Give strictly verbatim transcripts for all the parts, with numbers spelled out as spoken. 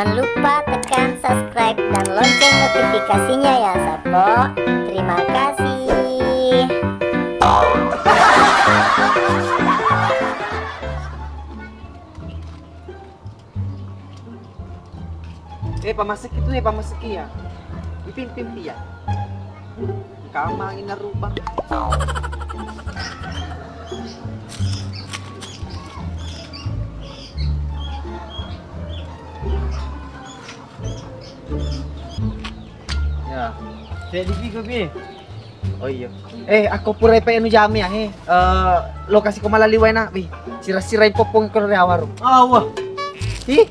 Jangan lupa tekan subscribe dan lonceng notifikasinya ya, Sappo. Terima kasih. Eh, pamaseki tu, eh, pamaseki ya. Ipin-pin pia. Kamang ina rubang. Ya. Saya di Bigo, Bi. Oh iya. Eh, aku pura pa anu jami ya, he. Eh, lokasi ko malali wae na, Bi. Sira-sira popong ko ri awaro. Awa. Ih.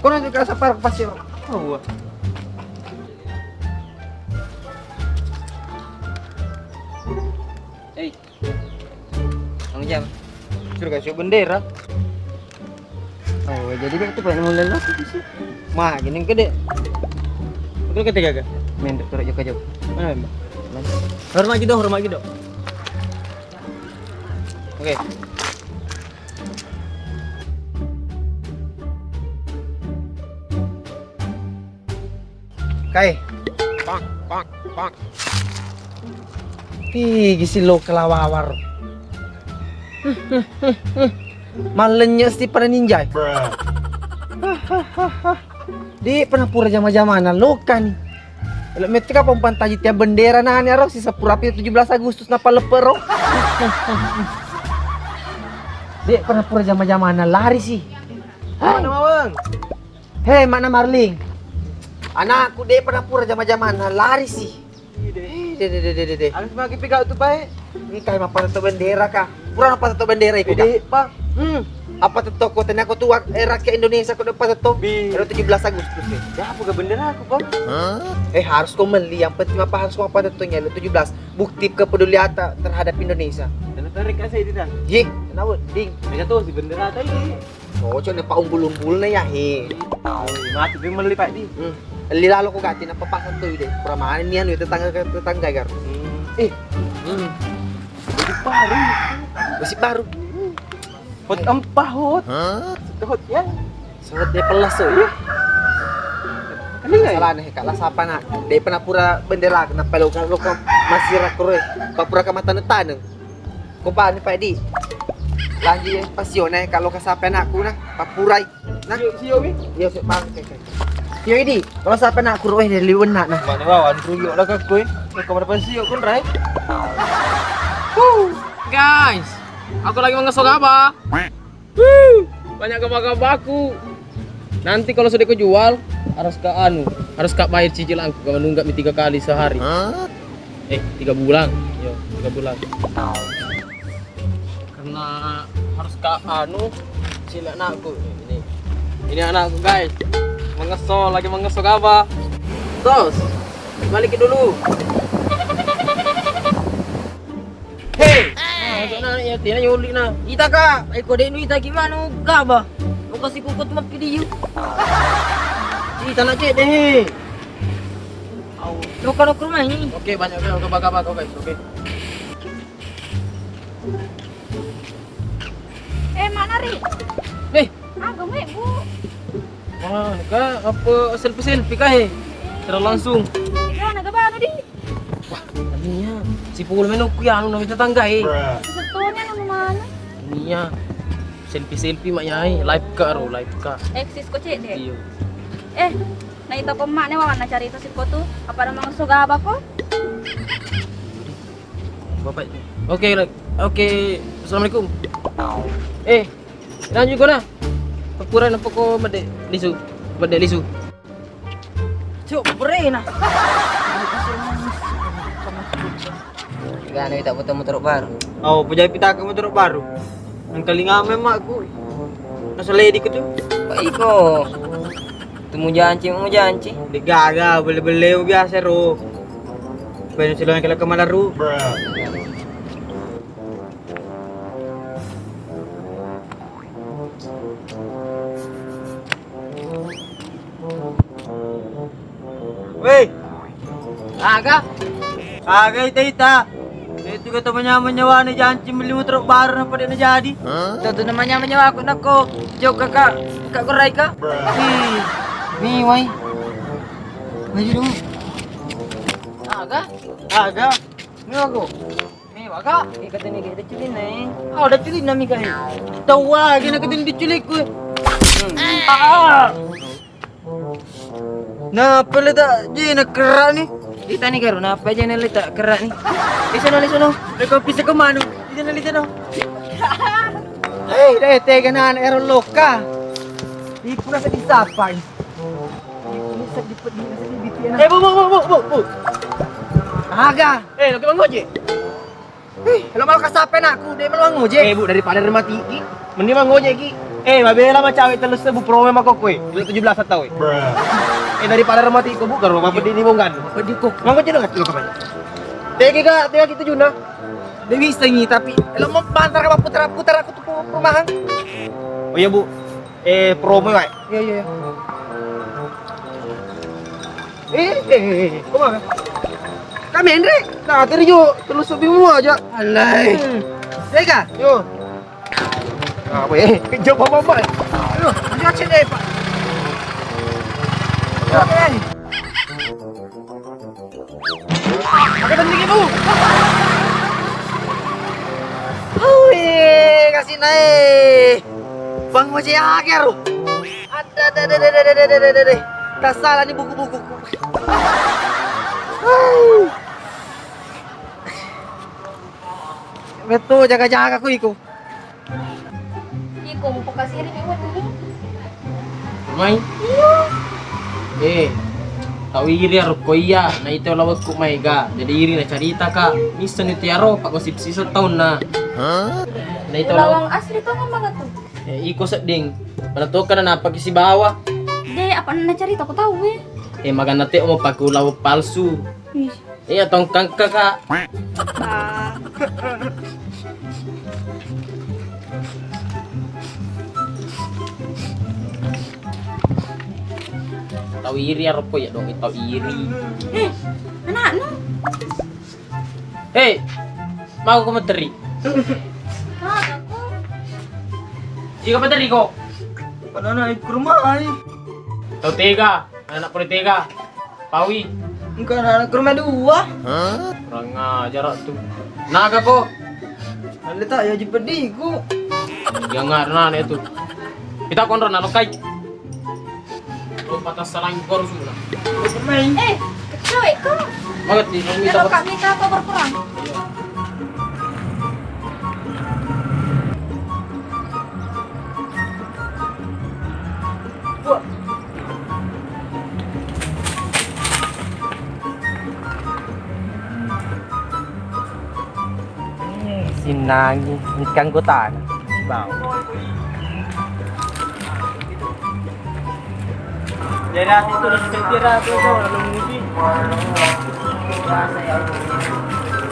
Kono juga sapar pasti. Awa. Eh. Tanggung jawab. Suruh kasih bendera. Oh, jadi kayak itu pengen mulai lo sih. Ma, gini gede. Betul kata gaga. Main dokter juga jauh. Mana, Mbak? Hormat gitu, hormat gitu. Oke. Kai. Tigi si lo kelawawar. Mallenye si pada ninjai. Di pernah pura jama-jamana loka ni. Lo mette ka pompan taji tiap bendera nani aro si sepura pi tujuh belas Agustus napa lepero. Di pernah pura jama-jamana lari si. Mana, Mawang? Hei, mana Marling? Anakku de' pernah pura jama-jamana lari si. Ide. De, de, de, de, de, de. Harus magi pigau tu bae. Engkai mappatetto bendera ka. Pura mappatetto bendera iku ka. Ide, Pak. Hmm. Apa tetto ko tena ko tuak era ke Indonesia ko depa tetto. Bi. Ero tujuh belas Agustus e. Ya, buka bendera aku, Pak. Eh, harus ko meli. Yang penting apa harus mappatetto nyelo tujuh belas. Bukti kepeduliata terhadap Indonesia. Tena tarik kasih di tan. Ye, kenapa? Ding. Mega tuh si bendera tadi. Cocok ne pa umbul-umbulna ya he. Mati pi melli Pak di. Hmm. Elli lalo ko gatti nappa pasang tu ide. Pura maneng ni anu tetangga tetangga gar. Hmm. Eh. Hmm. Besi baru. Besi baru. Hot empah hot. Hah? Hot ya. Sangat dia pelas tuh. Iya. Masalah nih kalau siapa nak? Dia pernah pura bendera kenapa lo kalau masih rakur eh. Papura ke mata taneng. Ko pani Pak di. Lanjut ya, pas yo naik kalau ke sampai anakku nah, papurai. Nah, sio, sio mi. Iya, sio bang. Sio di, kalau sampai anakku roh dari liwen nak nah. Mana wawan rugi olah kakku eh. Kau mana pas sio kun rai. Guys, aku lagi mengesok apa? Wuh, banyak gaba-gabaku. Nanti kalau sudah ku jual, harus ka anu, harus ka bayar cicilanku, ka menunggak mi tiga kali sehari. Hah? Eh, tiga bulan. Yo, tiga bulan. Karena harus ka anu, sila anakku ini. Ini anakku guys. Mengeso, lagi mengeso gaba. Tos, balik dulu. Hei! Ah, aja na ya, tina yoli na. Ita ka, ai ko de' nu ita gimana gaba? Lo kasi kukut mappi di yu. Ita na cedde he. Au. Lo ka lo ke rumah ini. Oke, banyak oke, oke, baka baka guys, oke. Eh, mana ri? Eh, aga mai bu? Wah, ka apa selfie selfie kah eh? Secara langsung. Ika na gaba anu di? Wah, tania. Si Polo meno ku anu nami tetangga e. Setunya anu mana? Tania. Selfie-selfie mak nyai, live ka ro, live ka. Eksis ko cedde. Iyo. Eh, na ita ko mak ne wawan na carita si ko tu, apa ada mangeso gaba ko? Bapak itu. Oke, like. Oke. Assalamualaikum. Eh, lanjut ko na. Pura na poko mede lisu. Mede lisu. Cuk, bere na. Gana kita foto motor baru. Oh, pejai pita ke motor baru. Nang kalinga memang aku. Nasa ledi ku tu. Pak iko. Temu janci, mau janci. Di gaga, bele-bele biasa ro. Pengen silong kalau kemana ru. Weh. Aga? Aga ita-ita. Itu kata manyamang nyawana janci meli motor baru napa de' na jadi. Tentu namanya menyawa aku nako. Jok kakak, kak gerai kak. Ih. Mi wai. Maju dong. Aga? Aga. Mi wago. Mi waga. Ika tani ga deculinna eh. Oh, deculinna mi kai. Tawa gina katani deculikku. Ah. Nappa le ta je nakerrani? Itani karo nappa je le takerrani? Isono, isono. Reko pisa ke manu. Isono, isono. Hei, deh, tega nana ero loka. Ipura sedih sapa ini? Ipura sedih pedih, sedih bikin. Eh, bu, bu, bu, bu, bu, bu. Aga. Eh, lagi mau ngojek? Ih, lo malah kasape anakku, dia malah ngojek. Eh, Bu, daripada remati ki, mending mang ngojek ki. Eh, mabela ma cawe tellu sebu promo ma kokkoe. Dua tujuh belas tau, eh. Eh, daripada remati ko, Bu, karo mapeddi ni bongkan. Peddi ko. Mang ngojek dong, lo kapan? Tega ka, tega kita Juna. Dia bisa ngi, tapi lo mau bantar apa putar-putar aku tuh perumahan. Oh iya, Bu. Eh, promo, Pak. Iya, iya, iya. Eh, eh, eh, eh, kok mana? Kami Hendrik. Nah, tadi jo, terus lebih mua aja. Alai. Hmm. Tega? Yo. Apa ya? Jawab apa, Pak? Aduh, aja cek deh, Pak. Oke. Ada penting itu. Hui, kasih naik. Bang Oce akhir. Ada, ada, ada, ada, ada, ada, ada, ada. Kasala ni buku-bukuku. Betul, jaga-jaga ku iku. Iko mupakasiri mi wenni. Mai? Iya. Eh, tau iri aro ko iya, na ito lawekku mai ga. Jadi iri na carita ka. Misseng itu aro, pak gosip sisa taunna. Na ito lawang asli to ngomong tu. Eh, iko sedding. Mana to kana napaki sibawa. De, apa na carita ko tau eh. Eh, magana te mo paku lawo palsu. Ih. Iya, tongkang kakak. Bang. Tau iri aro ko ya dong, tau iri. Eh, anakmu? Hei, mau ko materi? Mau aku. Jika materi ko? Pada anak ikut rumah ai. Tau tega, anak pura tega. Paui. Engka anak ke rumah dua. Kurang ajar tu. Naga ko. Nanti tak ya jipediku. Yang ngarana itu. Kita kontrol nalo kai. Lo patah salang kor sudah. Main. Eh, cewek ko. Banget nih, lo minta. Kalau kami apa berperang? Iya. Hmm, sinangi, nikang gotana. Bau. Jadi aku tuh udah setir aku tuh, udah muji.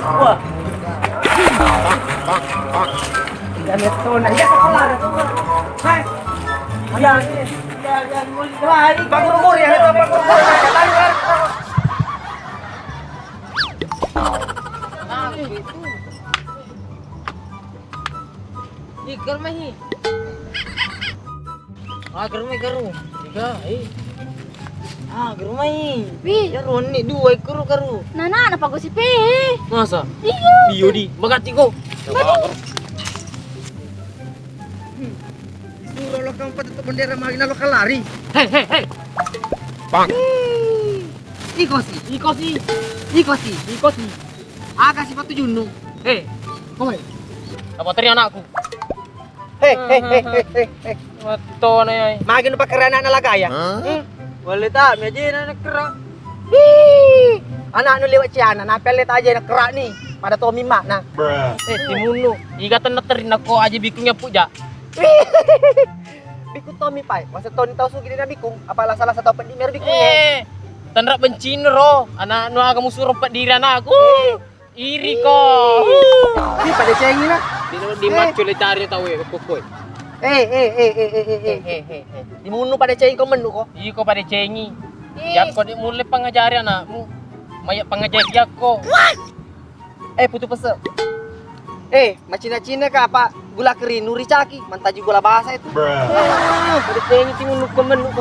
Wah. Jangan tona, ya sekolah ada tuh. Hai. Iya, iya, iya, iya, iya. Bagus, bagus, ya, bagus, bagus. Ih, ke rumah, hi. Ah, ke rumah, karu. Tiga, eh. Ah, ke rumah, hi. Wi. Ya, roni dua ekor, karu. Nana, napa gosip, eh? Masa? Iya. Iya, di. Makati ko. Waduh. Hmm. Disuruh lo kamu patut bendera magi, nalo kalari. Hei, hei, hei. Bang. Ih. Iko si. Iko si. Iko si. Iko si. Aga sipatu junnu. Hei. Oi. Apa teri anakku? Hei, hei, hei, hei, hei, hei. Mattona, ai. Magi nu pakkerana anak lagaya? Hah? Hmm? Wale ta, mi aja na kerra. Ih, anak nu lewat ciana, na pelle ta aja na kerra ni. Pada tomi mak na. Eh, timunnu. Iga tenna terinna ko aja bikung ya puja. Bikung tomi pai. Masa toni tau sugi na bikung. Apa lasa-lasa tau peddi mer bikung. Eh, tenra bencin ro. Anak nu aga musuro peddi anakku. Iri ko. Ini pada cengi na. Di, di macco le cari tau e kokko e. Eh, eh, eh, eh, eh, eh, eh. Eh, eh, eh, eh. Dimunnu pada cengi ko mennu ko. Iko pada cengi. Ih. Yakko de mulle pangajari anakmu. Maya pangajari yakko. Eh, putu pese. Eh, macina-cina ka apa gula kerinu ricaki, mantaji gula basa itu. Eh, pada cengi timunnu ko mennu ko.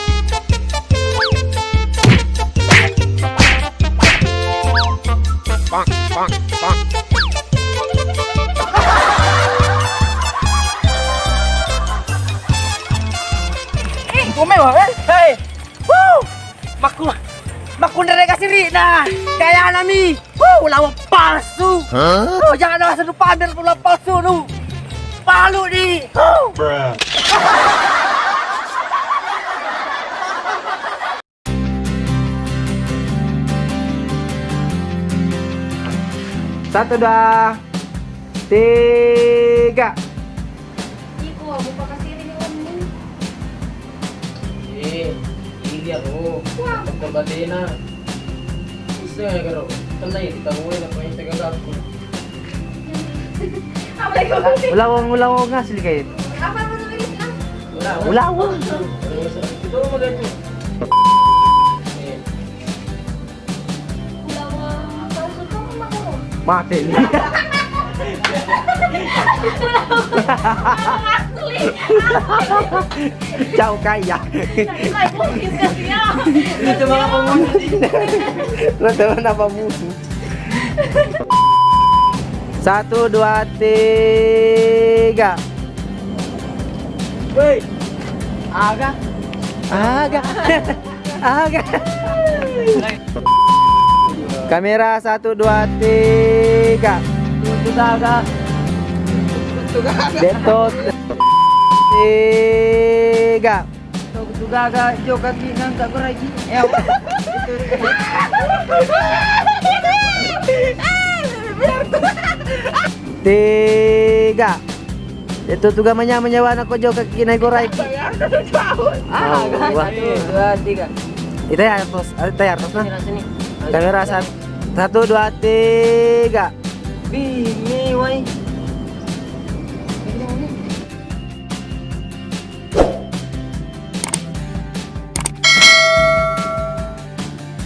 Kumelo, eh? Hei. Wuh. Makku, makkunrega sirina. Kayana mi. Wuh, ulaweng palsu. Huh? Oh, jangan ada sedupa ambil ulaweng palsu lu. Palu di. Huh. Satu, dua, tiga. Iko, buka kasih ini kamu. Eh, ini aku. Wah. Dokter batena. Bisa ya, Karo? Tenang ya, kita mulai, apa yang saya kagak aku. Apa lagi? Ulaweng, ulaweng asli kayak itu. Apa, apa namanya? Ulaweng. Ulaweng. Itu apa kayak itu? Eh. Mate ni. Ciao, kaya. Itu malah pemuda. Lo teman apa musuh? Satu, dua, tiga. Woi. Aga. Aga. Aga. Kamera satu, dua, tiga. Tutu gaga. Tutu gaga. Deto. Tiga. Tutu gaga, jo kaki nang tak kuragi. Eh, apa? Tiga. Itu tuga manya-, manyawa anak ko jo kaki naik gorai. Ah, wah. Satu, dua, tiga. Itu ya, Artos. Itu ya, Artos, nah. Sini, sini. Kamera sat-, satu, dua, tiga. Bini, wai.